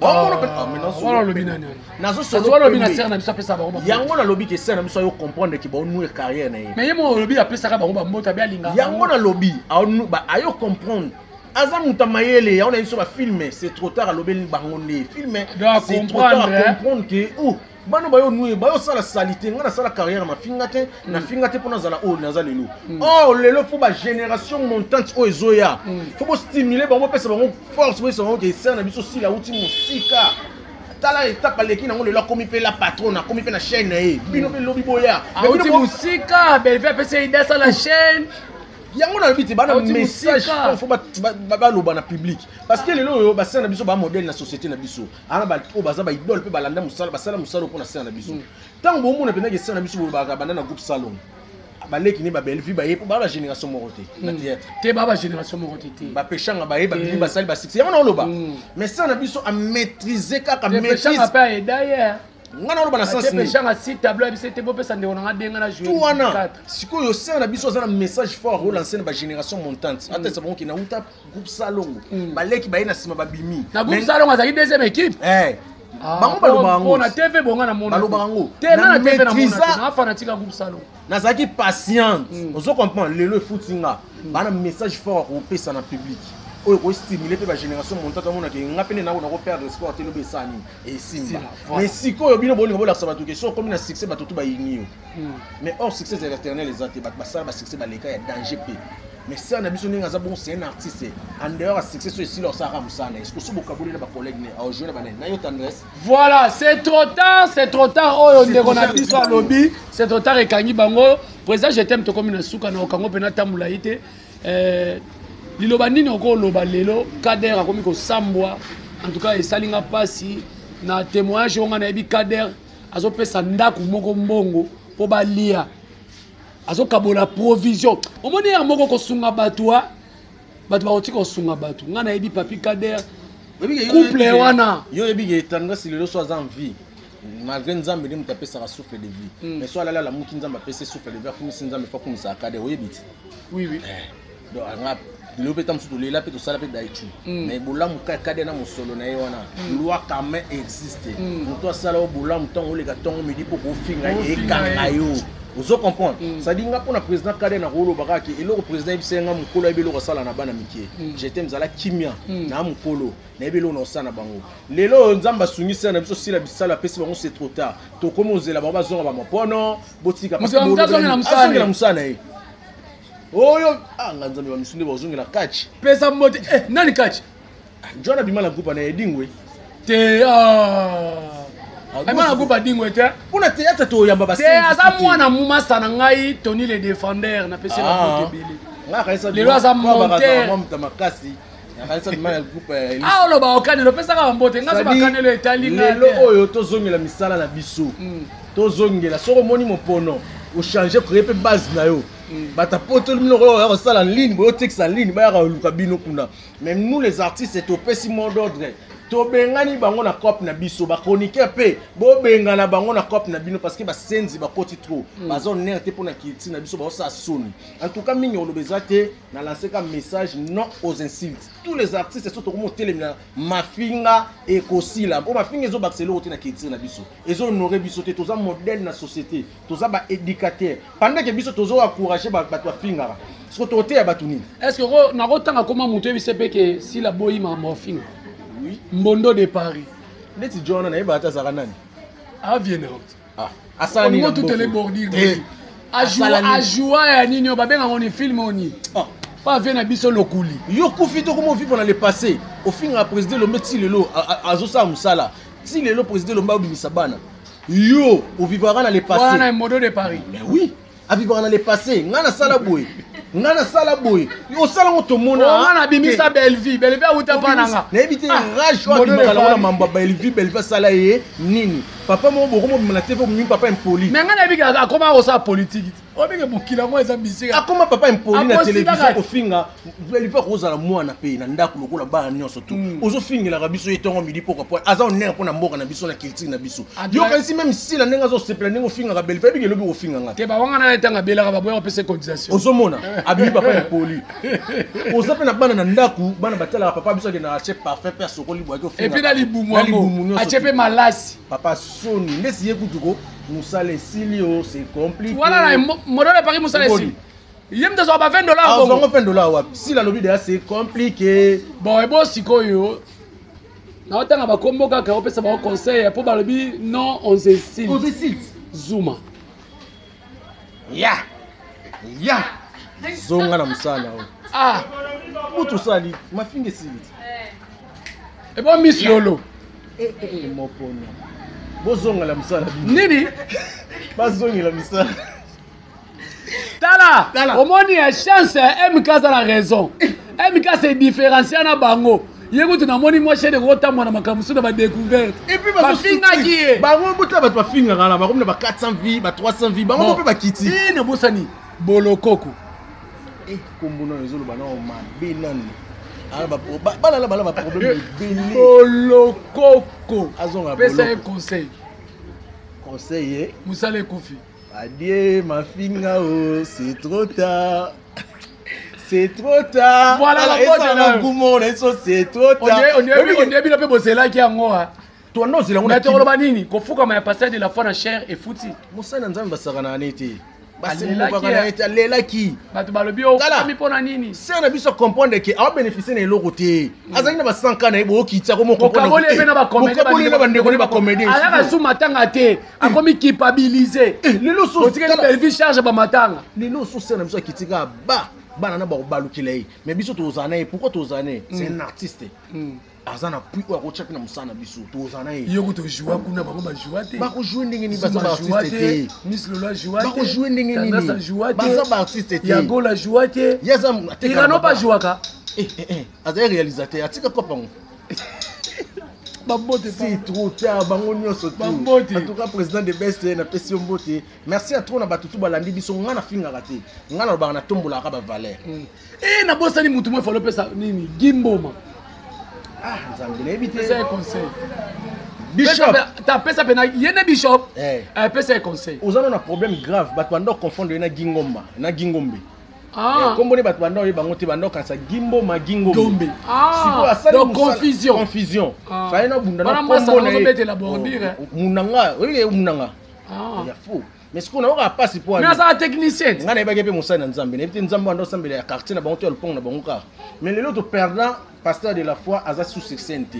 Wana olobi nani wana? Olobi na sœur na biso apesa bango? Yango nalobi ke sœur na biso ayo comprendre ke baonuire carrière na ye. Mais ye mo olobi apesaka bango bamboto, abe alinga. Yango nalobi ayo comprendre, aza moto ya mayele. Yango na biso bafilme, c'est trop tard. Alobeli bango nde filme, c'est trop tard. Comprendre ke oh, bana bayo nuire, bayosala salité. Ngai nasala carrière, mafinga te, nafinga te mpo nazala oyo naza lelo. Or lelo faut bagénération montante oyo ezoya, faut bostimule bango, bopesa bango force, boyesa bango ke sœur na biso sila auti mosika. Tala etape aleki nango lelo, akomi mpe la patronne, akomi mpe na chaîne na ye. Bino mpe lobi boya. Auti mosika, Belvi apesa idée asala chaîne. Yango nalobi te, bana message faut baloba na public parce que lelo oyo basœur na biso bamodèle na société na biso. Ana oyo baza baidole mpe balanda mosala, basala mosala mpona sœur na biso. Ntango bomona mpenzaki sœur na biso bolobaka banda na groupe Salon, baleki ne babelvi baye mpo baa bagénération moko te na théâtre. Te, baa bagénération moko te te. Bapeshanga baye, babimi, basali basuccès. Yango naoloba, mais sœur na biso amaîtrise kaka maîtrise. Mpe aeda ye. Nga naoloba na sens. Peshanga si tableau ya biso te, bopesa ndeko nanga denga na jouer wana. Sikoyo sœur na biso aza na message fort olancer na bagénération montante. Atesa bango ke nauta groupe Salongo, baleki baye na nsima babimi. Na groupe Salongo azalaki deuxième équipe. Ah, Bango balobaka yango. Na TV bonga na mona. Balobaka yango. Te na Na na TV na mona. maîtrisa- Na fanatique ya groupe Salongo. Nazalaki patiente. Ozo comprendre, lelo efuti nga bana message fort akopesa na public oyo ekostimule mpe bagénération montante amonake nga mpe nde nako perdre espoir te, lobi esala nini, esimba. Sila, voilà. Mais sikoyo bino bolinga bolakisa bato ke so okomi na succès, bato tu bayini yo. Mais or succès ezalaka éternel eza te. Bato basala basuccès baleka ya danger mpe. Mais sœur na biso, ndenge aza bon, c'est un artiste en dehors ya succès. So esili, osalaka mosala na ye. So bokaboli na bacollègue ne aojoue na banani na yo, Tendresse. Voilà, c'est trop tard, c'est trop tard. Oyo C'est ndeko trop na tard. biso alobi, c'est trop tard, ekangi bango. Président, je t'aime, tokomi na suka na okango mpe natambola ye te. Liloba nini okoloba lelo? Kader akomi kosambwa. En tout cas, esali nga mpasi na témoignage oyo nga nayebi. Kader azopesa ndako moko mbongo mpo balia, azokabola provision. Omoni ya moko kosunga bato, a bato bakotika kosunga bato. Nga nayebi papi Kader, couple wana. Yo oyebi ke Tendresse lelo so aza en vie, malgré Nzambe nde moto apesaka souffle de vie. Mais so alali, alamuki, Nzambe apesi souffle de vie, akumisi Nzambe, fo akumisaka Kader, oyebi ti. Oui. Donc anga lelo mpe ta mosusu tolela mpe tosala mpe daitu. Mais bolamu ka Kader na mosolo na ye wana, loi quand même existe. Moto asala oyo bolamu, ntango oleka ntongo midi mpo kofinga ye, Kofinga ekanga ye. yo, ozo comprendre? C'est-à-dire nga, mpona président Kader, na koloba kaka ke eloko président yebisa ye nga, mokolo ayebi eloko asala na bana mike. Je t'aime, zala kimia. Na mokolo nayebi eloko na kosala na bango. Lelo oyo Nzambe asungisi na biso, sila bisala apesi bango, c'est trop tard. Tokomi ozela bango bazonga bamapono, botika. Moto ya moto azongela mosala na ye. Azongela mosala na ye oyo. Ah, nga Nzambe, bamisu nde bazongela kati. Pesa mbote. Nani kati? John abima na groupe na Edingwe. Te, ah. Ayeba na groupe Adingwe te. Mpona théâtre toyamba. Te, aza mwana mumasa na ngai, Tony le défendeur, napesi babote ebele. Lelo aza monteur. Moto makasi, akanisa bima na groupe ya Elise. Ah, oloba okanelo, opesaka bambote nga so. C'est-à-dire, Bakanelo etali nga lelo te. oyo tozongela misala na biso. Tozongela, soki omoni mopono, ochange, créer mpe base na yo. Bato apotoli bino oyo kosala ligne boye, otekisa ligne, bayaka koluka bino kuna. Mais nous les artistes, topesi mot d'ordre, tobengani bango na cope na biso. Bachroniqueur mpe bobengana bango na cope na bino, parce que basenzi bakoti trop, baza honneur te mpo na culture na biso, baosala soni. En tout cas, mingi oloba eza te. Na lance ka message: non aux insultes. Tous les artistes, so tokomi otelemela mafinga, ekosila, mpo mafinga ezobakisa eloko te na culture na biso, ezohonore biso te. Toza modèle na société, toza baéducateur. Pendant ke biso tozo encourage bato bafingaka, siko tokoteya bato nini? Est ce que nakotanga koma moto oyebise mpe ke sila boyi makambo ofinga? Oui. Mbondo de Paris. Neti jo wana, nayebaka te azalaka nani. Aviene. Ah, asala nini na Olingo tutele mboka? bordure. Eh, asala nini? Ajoua ya nini oyo babengango ni film oni? Ah, po avie na biso lokuli. Yo kufi, tokoma ovivre na le passé. Ofingaka président Elombe ti lelo azosala mosala, ti lelo président Elombe abimisa bana. Yo ovivaka na le Wana passé. Mbondo de Paris. Mais oui, avivaka na le passé. Ngai nasala boye, ngai nasala boye, osala ngo tomona. Nga nabimisa Bellevie, Bellevie awuta mpa na nga. Nayebi te. Ah, Rage oyo Mbondo de abimaka nango na Paris. mambo ya Bellevie. Bellevie asala ye nini? Papa moko bokomobima na TV, omimi papa impoli. Mais nga nayebi ke akoma kosala politike. Obike mokili yango eza bisika. Akoma papa impoli na Apostilaka télévision te. kofinga Bellevie. Akozala mwana mpe na ndako lokola bana nyonso tu. Ozofingelaka biso ye ntongo midi pokwa, po aza honneur mpo na mboka na biso, na culture na biso. Yokanisi même sila ndenge azosepela ndenge ofingaka Bellevie, ayebiki elobi kofinga nga. Te, bawanga na ye ntango abelaka, baboya kopesa cotisation. Ozomona abimi papa impoli. Oza mpe na bana na ndako, bana batalaka papa biso akendaka atie parfum mpe asokoli bwaki. Et puis na libumu yango atie mpe malasi. Papa soni ndesi ye kutuko mosala esili o, c'est compliqué. Wana na modèle epaki mosala esili, ye moto azwaka ba 20 $ azwango bongo. 20 $ wapi? Sila alobi deya c'est compliqué. Bon, ebo sikoyo naotanga bakombo kaka, opesa bango conseil mpo balobi non aux insultes. Aux insultes. Zuma. Ya ya, zonga na mosala oyo. Ah. Mutu osali mafinga esili te. Ebo Miss Lolo. Mopono, bozongela mosala bino. Nini? Bazongela misala. Tala. Tala. Omoni ya chance ya MK aza na raison. MK se différencia na bango. Ye kutu namoni mwa chaîne ekotambola na makambo mosusu na badécouverte. Et puis bafingaki ye. Bango bota bato bafingaka na bakomi na ba 400 vie, ba 300 vie, bango mpe bakiti. Eh, nabosani Bolokoko. Kombo nano ezoloba nao mabe nanu. Ah, bana bala baproblème ebele. Bolokoko. Azonga pesa ye boloko. Conseil. Conseil ye. Mosala ekufi. Adie mafinga o, c'est trop tard, c'est trop tard. Voilà, Tala, la boîte esala na yo. gumo na biso, c'est trop tard. Ondie bino mpe bozelaki yango, ah. Toanda ozela yango. Mais tokoloba nini? Kofukama ya pasteur de la foi na chair efuti. Mosali na Nzambe basakana na ye te, basemokaka na ye te, alelaki. Bato balobi ofukami mpo na nini? Sœur na biso comprendre ke aobénéficie na eloko te, azalaki na ba 100 k na ye, bookitisa komokaboli mpe na bacomédien, na bandeko ne bacomédien. Ayaka su matanga te, akomi culpabiliser. Lelo otikeli Bellevue charge bamatanga. Lelo so sœur na biso akiti kaka ba bana na bakobalukela ye, mais biso tozala na ye. Pourquoi tozala na ye? C'est un artiste, aza na puits oyo akotya mpe na mosala na biso, tozala na ye. Yo kutu ojoua kuna, bango bajoua te. Bakojoue ndenge nini? Baza baartiste te. Miss Lolo ajoua te. Bakojoue ndenge nini? Baza baartiste te. Yagola ajoua te. Ye aza Irano bajouaka. Azali réalisateur, atika kopango. Bambote. C'est trop tard, bango nyonso. Bambote. En tout cas, président de best, napesi yo mbote. Merci à trop na bato tu balandi biso. Nga nafingaka te, nga nalobaka, natombolaka bavaleur. E nabosani mutu mo efalo opesa nini, Gimboma. Ah, Nzambe, nayebi te. Pesa ye conseil. Bishop. Tapesa mpe na ye nde bishop. Pesa ye conseil. Oza na problème grave, bato banda confondre ye na Gingomba na Gingombe. Kombo nde bato banda oyeba yango te, banda okanisa Gimboma, Gingombe. Donc confusion. Confusion. Faye nabunda na kombo na ye Munanga, oyebi Munanga ya faux, mais sikoyo nayoka mpasi po mais azala technicien. Ngai nayebaki mpe mosali na Nzambe, nayebi te Nzambe wana osambela ya quartier na bango to ya lopango na bango kaka. Mais lelo toperdant pasteur de la foi, aza sous sur scène te.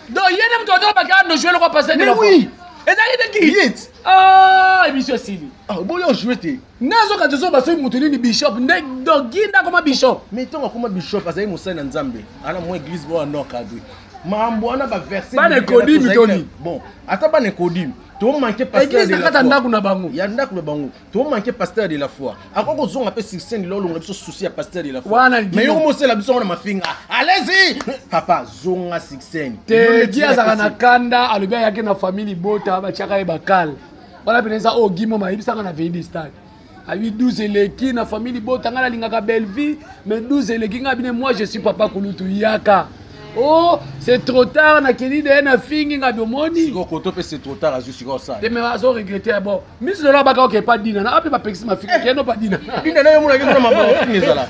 Donc ye nde moto azolobaka ano joue lokwa pasteur de la foi. Oui. Ezalaki te ki yet. Ah, émission esili. Boyo ojoue te. Nde azoka tozoba soki moto nini bishop nde. Donc Guy nde akoma bishop. Mais ntongo akoma bishop, azali mosali na Nzambe, ana mwa église oyo ano encadre makambo wana, baverset. Bana ekodimi toni. Bon, ata bana ekodimi, tomanke pasteur de la foi ndako na bango. Ya ndako na bango, tomanke pasteur de la foi. Akoki kozonga mpe sur scène lelo, olongola biso souci ya pasteur de la foi. Mais yo komosela biso wana mafinga, allez-y papa, zonga sur scène. Te, Guy azalaka na kanda. Alobi ayaki na famille libota, batiaka ye bakale wana pene eza oyo Guy Moma ayebisaka na vei stade. Abi 12 eleki na famille libota, ngai nalingaka Bellevue, mais 12 eleki ngai bine. Moi, je suis papa kulutu, yaka. Oh, c'est trop tard, nakeli de na fingi ngai bomoni. Sikoyo koto mpe c'est trop tard, azwi sikoyo osala. Te, mais azo regretter. Bon, Miss Lolo abaka oke pa dina na ape bapekisi mafinga kendo pa dina. Dina na yo monaki kuna mafinga ezala.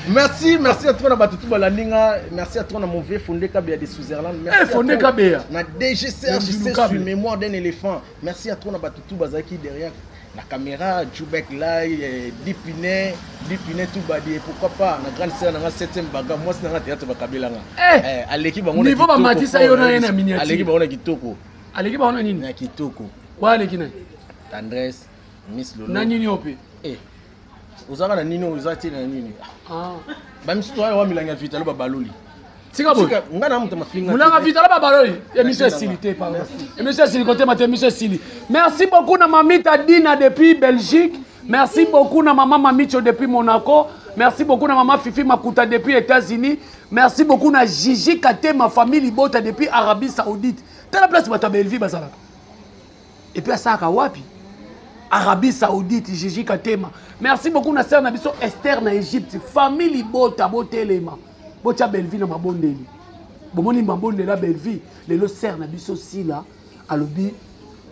Merci, merci à toi na bato tu balandi nga. Merci à toi na mauvais Fondé Kabeya de Switzerland. Merci Fondé Kabeya. Na DG Serge sur mémoire d'un éléphant. Merci à toi na bato tu bazalaki derrière la caméra, Jubek Lai, Dipine Dipine Tubadi, et pourquoi pas na grande sœur nanga 7e baga, mwasi nanga théâtre bakabelanga. Aleki bango. Niveau bamatisa yo na ye na miniature. Aleki bango na kitoko. Aleki bango na nini? Na kitoko. Wa aleki nani? Tendresse, Miss Lolo. Na nini oyo mpe? Ozalaka na nini oyo oza te na nini? Bamisusu wana wa milangi ya vitalo babaloli. Tika boye. Nga na moto mafinga. Mulanga vitalo babaloli. Émission esili te, pardon, émission esili kotema te, émission esili. Merci beaucoup na mamita Dina depuis Belgique. Merci beaucoup na mama Mamicho depuis Monaco. Merci beaucoup na mama Fifi Makuta depuis États-Unis. Merci beaucoup na Gigi Katema, famille libota, depuis Arabie Saoudite. Tala place bato ya Bellevue bazalaka et puis asalaka wapi? Arabie Saoudite. Gigi Katema, merci beaucoup na sœur na biso Esther na Égypte. Famille libota, botelema, botya Bellevue na mabondeli. Bomoni mabondeli ya Bellevue lelo, sœur na biso Sila alobi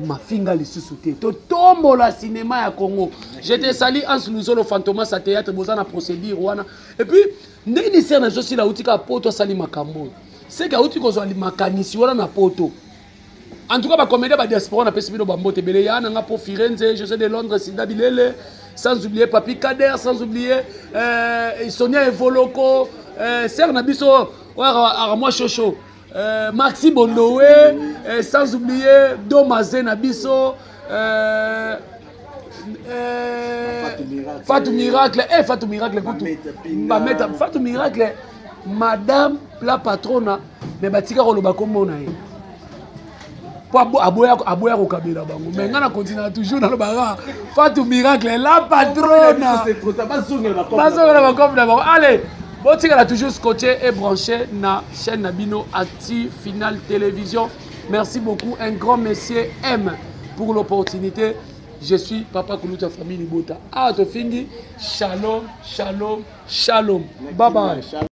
mafinga lisusu te, totombola cinéma ya Congo. Je te sali, Hans Luzolo, Fantomas ya théâtre. Boza na procédure wana. Et puis ndenge sœur na biso Sila auti kaka poto, asali makambo oyo, seke auti kozwa makanisi wana na poto. En tout cas, bacomédien badiaspora, napesi bino bambote ebele. Ya nanga po Firenze, José de Londres, Sida Bilele, sans oublier Papi Kader, sans oublier Sonia Evoloko, sœur na biso oyo akamwa shosho, Maxi Bondowe, sans oublier Domaze na biso, Fatou Miracle, Fatou Miracle kutu bameta Fatou Miracle, madame la patrona, mais batika koloba kombo na ye po aboya kokabela bango. Mais ngai na continue toujours nalobaka Fatou Miracle la patrona, bazongela bakope na bango. Allez, botikala toujours scotché et branché na chaîne na bino Active Final Télévision. Merci beaucoup, un grand monsieur M pour l'opportunité. Je suis papa kuluta, famille libota. Ah, tofingi. Shalom, shalom, shalom, bye bye.